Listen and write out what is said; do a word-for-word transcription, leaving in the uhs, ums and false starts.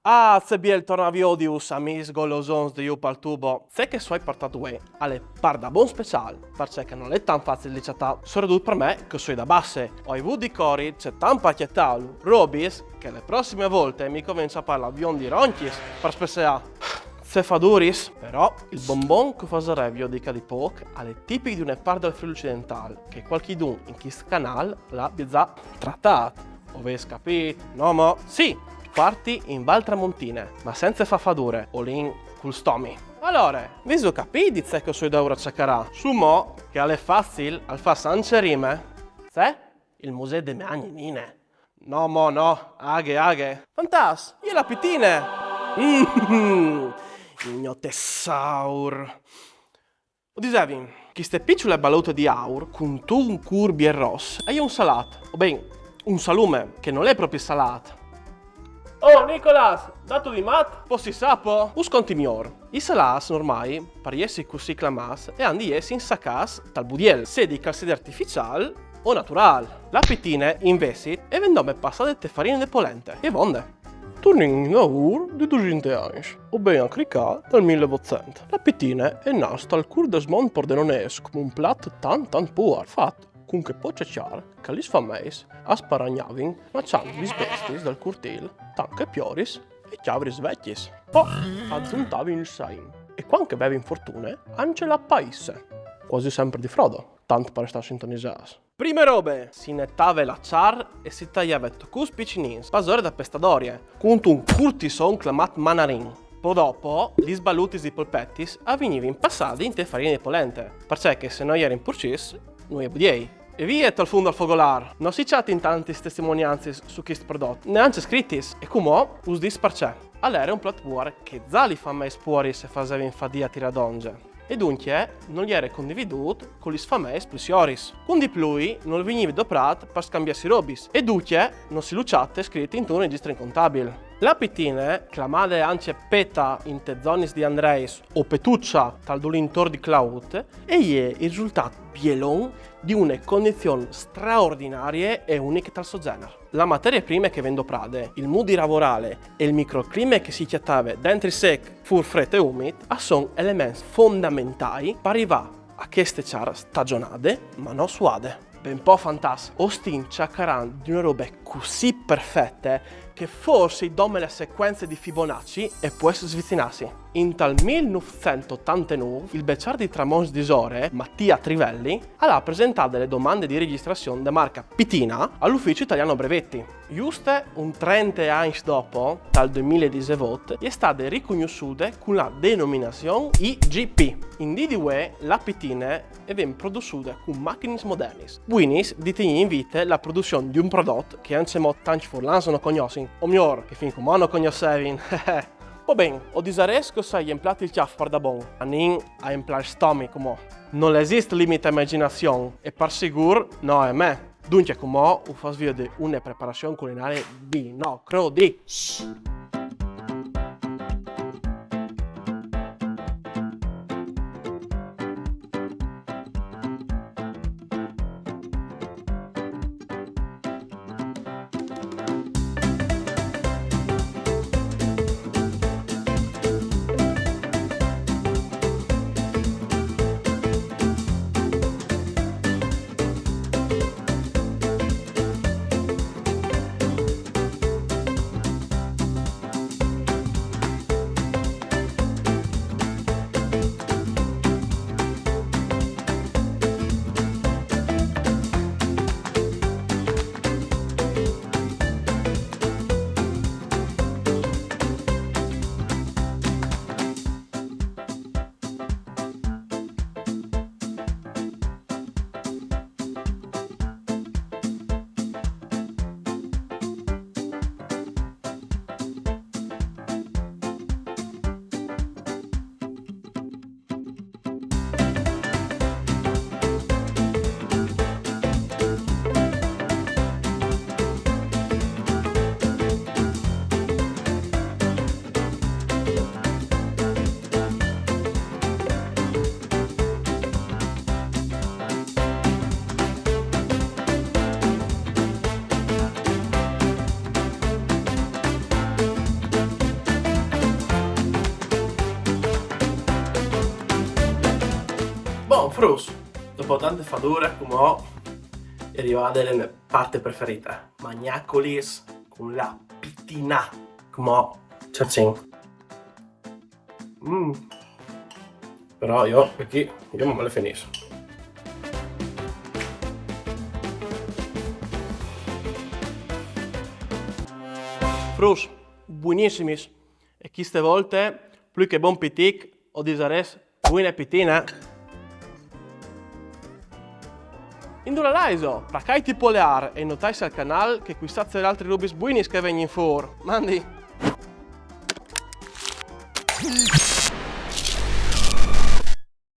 Ah, ce biel tornà viodius, amis golosons de Iu pal tubo. Ce che soi portà vuê al è pardabon special, parcè che nol è tant facil di cjatà, soredut par me che soi da basse. O ai vût di cori cetant par cjatâlu, robis che la prossime volte mi covenç a parlâ vion di roncjis par spesseâ. Ce faduris? Però il bonbon che o fasarè viodi ca di pôc al è tipic di une part dal Friûl ocidentâl, che cualchidun in chest canâl al à za tratât. O vês capît? No mo? Sì, o parti in Val Tramontine, ma cence fâ fadure, o lin cul stomi. Alore, vêso capît di ce che o soi daûr a cjacarâ? Sù mo, che al è facil, al fâs ancje rime. Ce? Il museu de mê agne Nine. No mo, no, aghe, aghe. Fantats, e je la pitine! Mm, gno tesaur. O disevi, cheste piçule balute di aur cuntun cûr biel ros e je un salât, o ben, un salume, che nol è propit salât. Oh, Nicolas, datu di mat? Po si sa po? Us conti miôr. I salâts normâi, par jessi cussì clamâts, a àn di jessi insacâts tal budiel, sedi che al sedi artificiâl o naturâl. La pitine, invezit, e ven dome passade te farine de polente, e vonde. Tornìn indaûr di dusinte agns, o ben a cricâ dal mil e votcent. La pitine e nas tal cûr des monts pordenonês come un plat tant tant puar, fat cun chê pocje cjar che lis fameis a sparagnavin maçant lis bestiis dal curtîl, tant che pioris e cjavris vecjis. Po a zuntavin il sain, e cuant che a vevin fortune, ancje la paisse, cuasi semper di Frodo, tant par restâ sintonisâts. Prime robe, si netave la cjar e si taiave tocuts piçinins, pasore da pestadorie, cuntun curtisson clamât manarin. Po dopo, lis balutis di polpetis a vignivin passade inte farine di polente, parcè che se no a jerin purcits, no i budiei. E vie tal fum dal fogolâr! No si cjatin tantis testimoniancis su chest prodot, nancje scritis, e cumò us dîs parcè. Al jere un plat puar che za lis fameis puoris a fasevin fadie a tirâ dongje. E duncje nol jere condividût cu lis fameis plui sioris. Cun di plui nol vignive doprât par scambiâsi robis, e duncje no si lu cjate scrit intun regjistri contabil. La pitine, clamade ancje peta inte zonis di Andreis o petucja tal dulintor di Claut, e je il risultât bielon di une condizion straordinarie e uniche tal so gjenar. La materie prime che e ven doprade, il mût di lavorâle e il microclime che si cjatave dentri sec, fûr fret e umit, a son elements fondamentâi par rivâ a cheste cjar stagjonade, ma no suade. Ben po, fantats, o stin cjacarant di une robe cussì perfete che forsit dome la secuence di Fibonacci e pues svicinâsi. Intal mil nûfcent e otantenûf il becjar di Tramonç Disore, Mattia Trivelli, al à presentade la domande di regjistrazion de marche Pitina al Ufficio Italiano Brevetti. Juste un trente agns dopo, tal doi mil e disevot, e je stade ricognossude cu la denominazion I G P. In dì di vuê la pitine e ven produsude cu machinis modernis, buinis di tignî in vite la produzion di un prodot che ancjemò tancj furlans no cognossin, o miôr, che fin cumò no cognossevin. Po ben, o disarês che o sai emplât il cjâf pardabon, anìn a emplâ il stomi cumò. Nol esist limit a imagjinazion, e par sigûr no a me. Duncje cumò us fâs viodi une preparazion culinarie di no crodi. Fruts, dopo tante fadure, come ho, è arrivata la mia parte preferita. Magnacolis con la pitina. Come ho, ciacin. Mm. Però io, perché io non me le finisco. Fruts, buonissimis. E chiste volte, più che bon pitic, o disarès buine pitine. Indulà laiso, placait il polear e notaitsi al canal che quistà sarà altri robis buinis che vegnin for. Mandi!